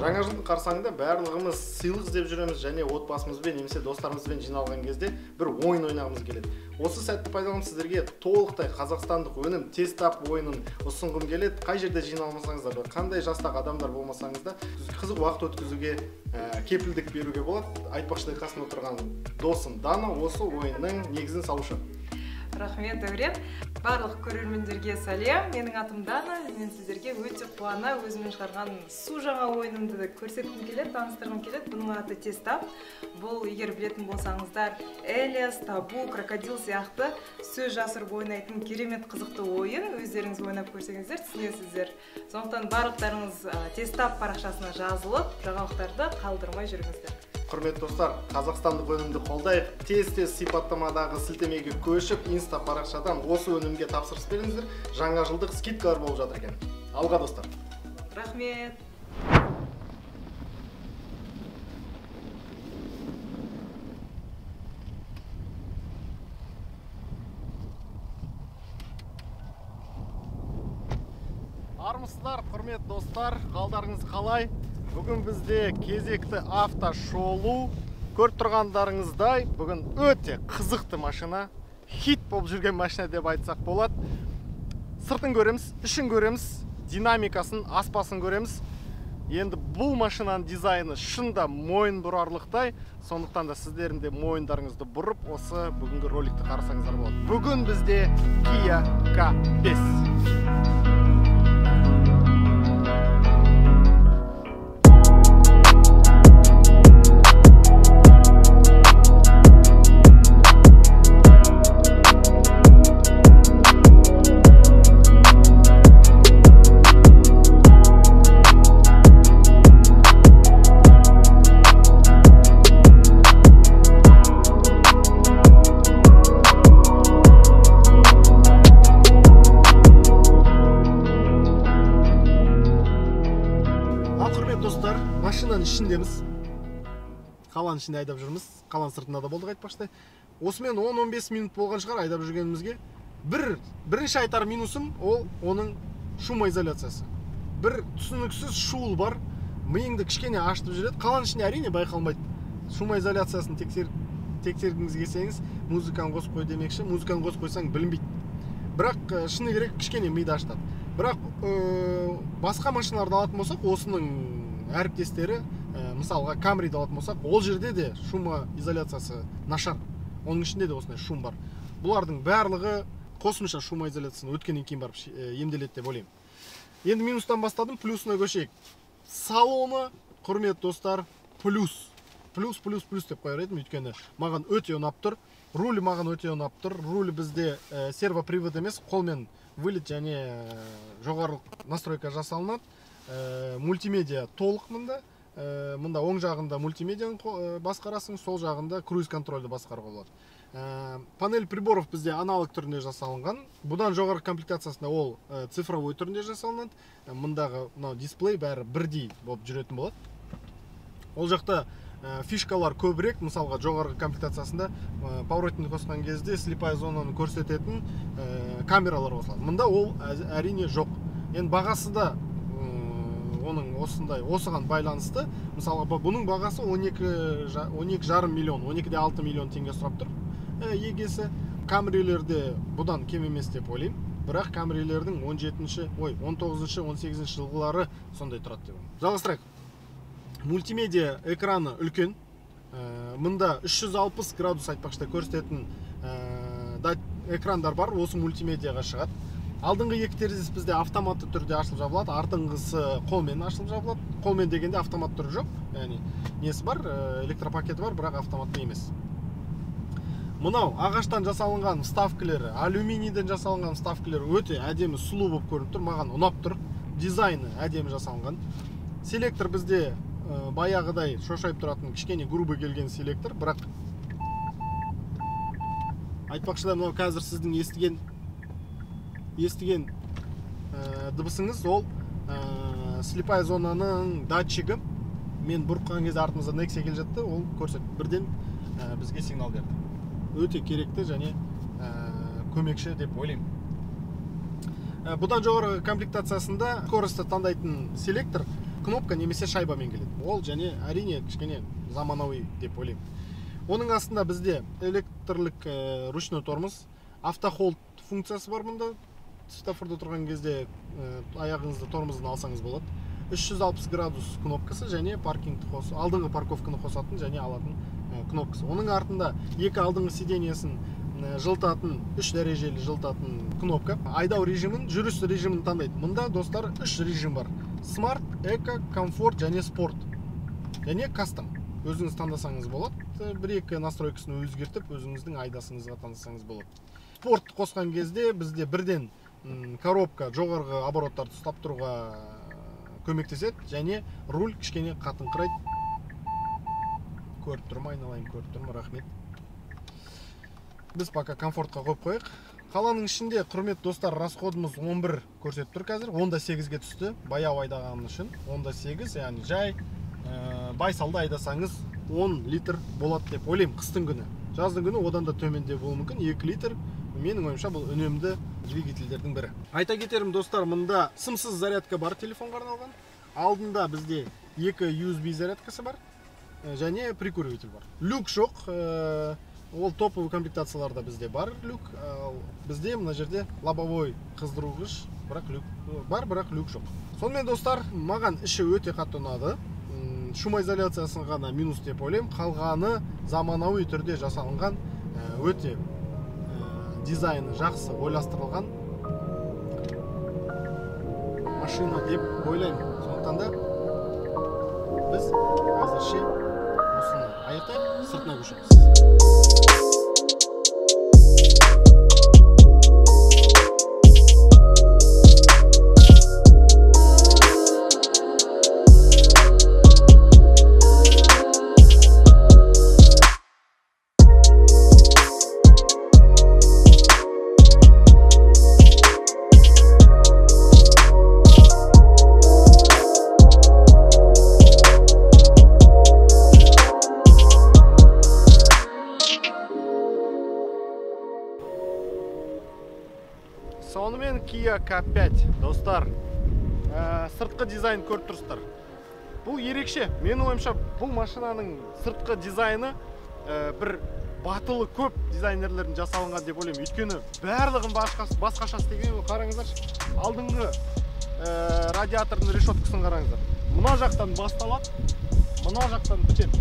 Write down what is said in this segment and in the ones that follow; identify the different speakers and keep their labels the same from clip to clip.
Speaker 1: Жаңа жылдың қарсаңында барлығымыз сыйлық іздеп жүреміз және отбасымызбен немесе достарымызбен жиналған кезде бір ойын ойнағымыз келеді. Осы сәтті пайдаланып сіздерге толықтай қазақстандық өнім Тез тап ойынын ұсынғым келеді. Қай жерде жиналмасаңыздар да, қандай жастағы адамдар болмасаңыз да, қызық уақыт өткізуге кепілдік беруге болады. Айтпақшыдай қасымда отырған досым Дана осы ойынның негізін салушы.
Speaker 2: Рахмет, Дәурен. Барлық көрермендерге сәлем. Менің атым Дана. Мен сіздерге өте қуана өзімнің шығарған су жаңа ойынымды да көрсеткім келеді, таныстырғым келеді. Бұның аты Тез тап. Бұл, егер білетін болсаңыздар, Элиас, Табу, Крокодил сияқты сөз жасырып ойнайтын керемет қызықты ойын. Өздеріңіз ойнап көрсеңіздер, түсінесіздер. Сондықтан барлықтарыңыз Тез тап парақшасына жазылып, жаңалықтарды қалдырмай жүріңіздер.
Speaker 1: Құрметті достар, қазақстандық өнімді қолдайық. Тез-тез сипаттамадағы сілтемеге көшіп, инста парақшадан осы өнімге тапсырыс беріңіздер. Жаңа жылдық скидкалар болып жатыр екен. Алға, достар.
Speaker 2: Рахмет.
Speaker 1: Армысыздар, құрметті достар, қалдарыңыз қалай? Бүгін бізде кезекті автошолу. Көріп тұрғандарыңыздай, бүгін өте қызықты машина, хит болып жүрген машина деп айтсақ болады. Сыртын көреміз, ішін көреміз, динамикасын, аспасын көреміз. Енді бұл машинаның дизайны шында мойын бұрарлықтай, сондықтан да сіздердің де мойындарыңызды бұрып, осы бүгінгі роликті қарасаңыздар болады. Бүгін бізде Kia K5. Машинаның ішіндеміз, қаланың ішінде айдап жүрміз, қаланың сыртында да болдық айтпақшыдай. Осымен 10-15 минут болған шығар айдап жүргенімізге. Бірінші айтар минусым ол оның шумоизоляциясы. Бір түсініксіз шуыл бар, миыңды кішкене ашытып жүреді. Қаланың ішінде әрине байқалмайды. Шумоизоляциясын тексергіңіз келсеңіз, музыканы қосып қой демекші, музыканы қосып қойсаң білінбейді. Бірақ шыны керек, кішкене миды ашытады. Бірақ басқа машиналарды алатын болсақ, осының әріптестері, мысалға Камриді алатын болсақ, ол жерде де шумоизоляциясы нашар. Оның ішінде де осындай шум бар. Бұлардың барлығы қосымша шумоизоляцияны өткеннен кейін барып емделеді деп ойлаймын. Енді минустан бастадым, плюсына көшейік. Салоны, құрметті достар, плюс. Плюс, плюс, плюс деп қояр едім, өйткені маған өте ұнап тұр. Руль маған өте ұнап тұр. Руль бізде сервопривод емес, қолмен вылет және жоғары настройка жасалынады. Мультимедиа толық мында. Мында оң жағында мультимедианы басқарасың, сол жағында круиз контрольді басқаруға болады. Панель приборов бізде аналог түрінде жасалынған. Бұдан жоғары комплектациясында ол цифровой түрінде жасалынады. Мындағы мынау дисплей бәрі бірдей болып жүретін болады. Ол жақта фишкалар көбірек, мысалға жоғарғы комплектациясында поворотник қосқан кезде слепая зонаны көрсететін камералар қосылады. Мында ол әрине жоқ. Енді бағасы да оның осындай, осыған байланысты. Мысалға бұның бағасы 12,5 миллион, 12,6 миллион теңге сұрап тұр егесі. Камрилерде бұдан кем емес деп ойлаймын. Бірақ Камрилердің 17-ші, ой, 19-шы, 18-ші жылғылары сондай тұрады деп ойлаймын. Жалғастырайық. Мультимедиа экраны үлкен. Мында 360 градус айтпақшыда көрсететін экрандар бар. Осы мультимедиаға шығады. Алдыңғы екі терезесі бізде автоматты түрде ашылып жабылады, артыңғысы қолмен ашылып жабылады. Қолмен дегенде автомат түрі жоқ, яғни несі бар, электропакеті бар, бірақ автоматты емес. Мынау ағаштан жасалынған вставкалері, алюминийден жасалынған вставкалері өте әдемі, сұлу болып көрініп тұр, маған ұнап тұр. Дизайны әдемі жасалынған. Селектор бізде баяғыдай шошайып тұратын кішкене грубо келген селектор, бірақ Айтпақшы да, мынау қазір сіздің естіген дыбысыңыз ол слепая зонаның датчигі. Мен бұрққан кезде артымызда Nexia келе жатты, ол көрсетті, бірден бізге сигнал берді. Өте керекті және көмекші деп ойлаймын. Бұдан жоғарғы комплектациясында скорості таңдайтын селектор кнопка немесе шайбамен келеді. Ол және әрине кішкене заманауи деп ойлаймын. Оның астында бізде электрлік ручной тормоз, автохолд функциясы бар мұнда. Светофорда тұрған кезде аяғыңызды тормоздан алсаңыз болады. 360 градус кнопкасы және паркингті қосу, алдыңғы парковканы қосатын және алатын кнопкасы. Оның артында екі алдыңғы сиденьесін жылытатын, 3 дәрежелі жылытатын кнопка. Айдау режимін, жүріс режимін таңдайды. Мұнда, достар, 3 режим бар. Смарт, эко, комфорт және спорт. Және кастом. Өзіңіз таңдасаңыз болады. Бір-екі настройкасын өзгертіп, өзіңіздің айдасыңызға таңдасаңыз болады. Спорт қосқан кезде бізде бірден коробка жоғарғы обороттарды ұстап тұруға көмектеседі және руль кішкене қатыңқырайды. Көріп тұрмын, айналайын, көріп тұрмын, рахмет. Біз пока комфортқа қойып қояйық. Қаланың ішінде, құрметті достар, расходымыз 11 көрсетіп тұр қазір. 10,8-ге түсті, баяу айдағаным үшін. 10,8, яғни жай байсалды айдасаңыз 10 литр болады деп ойлаймын қыстың күні. Жаздың күні одан да төменде болуы мүмкін, 2 литр. Менің ойымша бұл үнемді двигательдердің бірі. Айта кетерім, достар, мұнда сымсыз зарядка бар телефонға арналған. Алдында бізде 2 USB зарядкасы бар және прикуриватель бар. Люк жоқ, ол топовый комплектацияларда бізде бар люк. Ал бізде мына жерде лобовой қыздырғыш, бірақ люк бар, бірақ люк жоқ. Сонымен, достар, маған іші өте қатты ұнады. Шумоизоляциясын ғана минус деп ойлаймын. Қалғаны заманауи түрде жасалынған, өте дизайны жақсы ойластырылған машина деп ойлаймын. Сондықтан да біз әзірше осыны аяқтайық, сыртына көшеміз. Сонымен Kia K5, достар, сыртқы дизайн көріп тұрсыздар. Бұл ерекше, менің ойымша бұл машинаның сыртқы дизайны бір батылы көп дизайнерлердің жасалынған деп ойлаймын. Өйткені барлығын басқаша істеген. Қараңыздаршы, алдыңғы радиатордың решеткасын қараңыздар. Мына жақтан басталады, мына жақтан бітеді.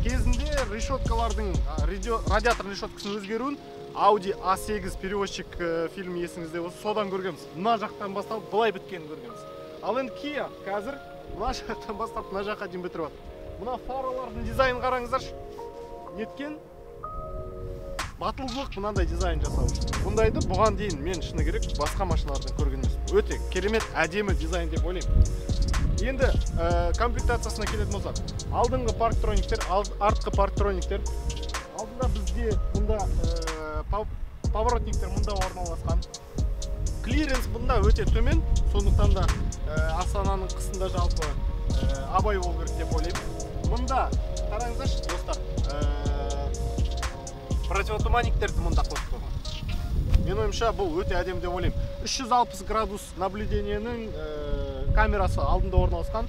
Speaker 1: Кезінде решеткалардың, радиатордың решеткасының өзгеруін Audi A8 перевозчик фильмі есіңізде болса, содан көргенбіз. Мына жақтан басталып былай біткенін көргенбіз. Ал енді Kia қазір мына жақтан бастап мына жаққа дейін бітіріп жатыр. Мына фаралардың дизайнын қараңыздаршы. Неткен батылдылық мынандай дизайн жасау үшін. Бұндайды бұған дейін мен шыны керек басқа машиналардан көрген емеспін. Өте керемет, әдемі дизайн деп ойлаймын. Енді комплектациясына келетін болсақ, алдыңғы парктрониктер, артқы парктрониктер. Алдында бізде мұнда поворотниктер мұнда орналасқан. Клиренс бұнда өте төмен, сондықтан да Астананың қысында жалпы абай болу керек деп ойлаймын. Мұнда қараңыздаршы, достар, противотуманниктерді мұнда қосып қойған. Менің ойымша бұл өте әдемі деп ойлаймын. 360 градус наблюдениенің камерасы алдында орналасқан.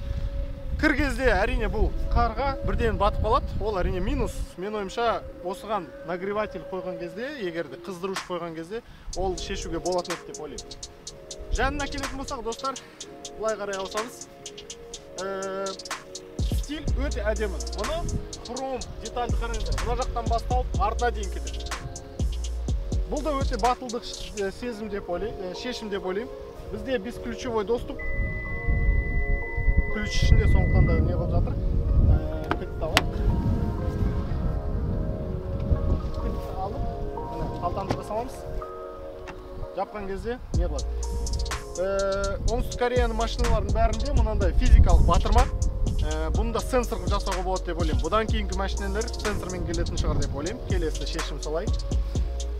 Speaker 1: Кір кезде әрине бұл қарға бірден батып қалады, ол әрине минус. Менің ойымша осыған нагреватель қойған кезде, егер де қыздырушы қойған кезде ол шешуге болатын еді деп ойлаймын. Жанына келетін болсақ, достар, былай қарай ауысамыз. Стиль өте әдемі. Мұны хром детальді қараңыздар, мына жақтан басталып артына дейін кетеді. Бұл да өте батылдық сезім деп ойлаймын, шешім деп ойлаймын. Бізде бесключевой доступ. Ключ ішінде, сондықтан да не қылып жатыр. Кілтті алып, кілтті алып, міне қалтамызға саламыз. Жапқан кезде не қылады? Оңтүстік Кореяның машиналарының бәрінде мынандай физикалық батырма. Бұны да сенсор қылып жасауға болады деп ойлаймын. Бұдан кейінгі машиналар сенсормен келетін шығар деп ойлаймын. Келесі шешім солай.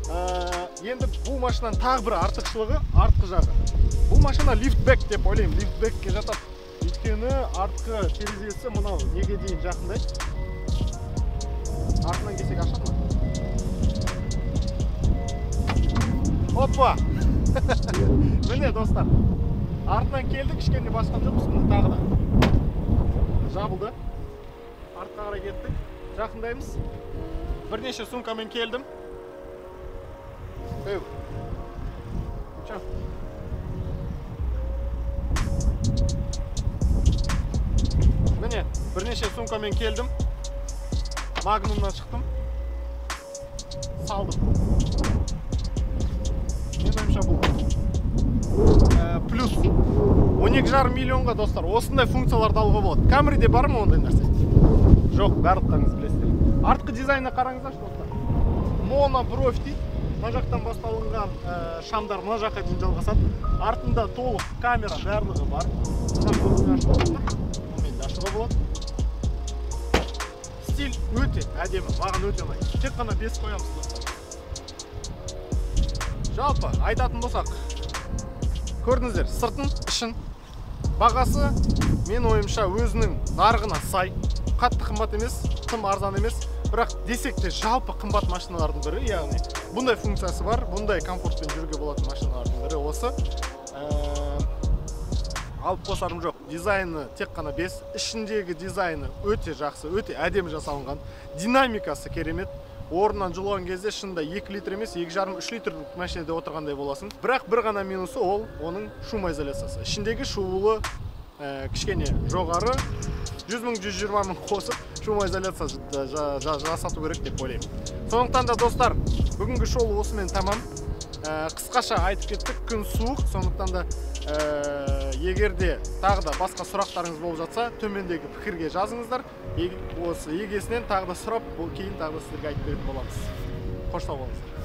Speaker 1: Енді бұл машинаның тағы бір артықшылығы артқы жағы. Бұл машина лифтбек деп ойлаймын, лифтбекке жатады. Өйткені артқы терезесі мынау неге дейін жақындайды. Артынан келсек ашады ма? Опа! Міне достар, артынан келдік, кішкене басқан жоқпыз, міне тағы да жабылды. Артқа қарай кеттік, жақындаймыз. Бірнеше сумкамен келдім. Эй. Чё? Міне, бірнеше сумкамен келдім. Магнумнан шықтым. Салдым. Мен ойымша бұл плюс 12,5 миллионға достар осындай функцияларды алуға болады. Камриде бар ма ондай нәрсе? Жоқ, барлықтарыңыз білесіздер. Артқы дизайнына қараңыздаршы достар. Монобровь дейді. Мына жақтан басталынған шамдар мына жаққа дейін жалғасады. Артында толық камера барлығы бар. Мына көзін ашуға болады. Онымен де ашуға болады. Стиль өте әдемі, маған өте ұнайды. Тек қана 5 қоямыз достар. Жалпы айтатын болсақ, көрдіңіздер, сыртын, ішін. Бағасы мен ойымша өзінің нарығына сай. Қатты қымбат емес, тым арзан емес. Бірақ десек те жалпы қымбат машиналардың бірі, яғни бұндай функциясы бар, бұндай комфортпен жүруге болатын машиналардың бірі осы. Алып қосарым жоқ. Дизайны тек қана 5, ішіндегі дизайны өте жақсы, өте әдемі жасалынған. Динамикасы керемет. Орнынан жұлған кезде шынында 2 литр емес, 2,5-3 литрлік машинада отырғандай боласың. Бірақ бір ғана минусы ол оның шумоизоляциясы. Ішіндегі шуылы кішкене жоғары, 100 мың, 120 мың қосып шумоизоляция жасату керек деп ойлаймын. Сондықтан да достар, бүгінгі шолу осымен тамам. Қысқаша айтып кеттік, күн суық, сондықтан да егер де тағы да басқа сұрақтарыңыз болып жатса, төмендегі пікірге жазыңыздар. Осы егесінен тағы да сұрап, бұл кейін тағы да сіздерге айтып беретін боламыз. Қош сау болыңыздар.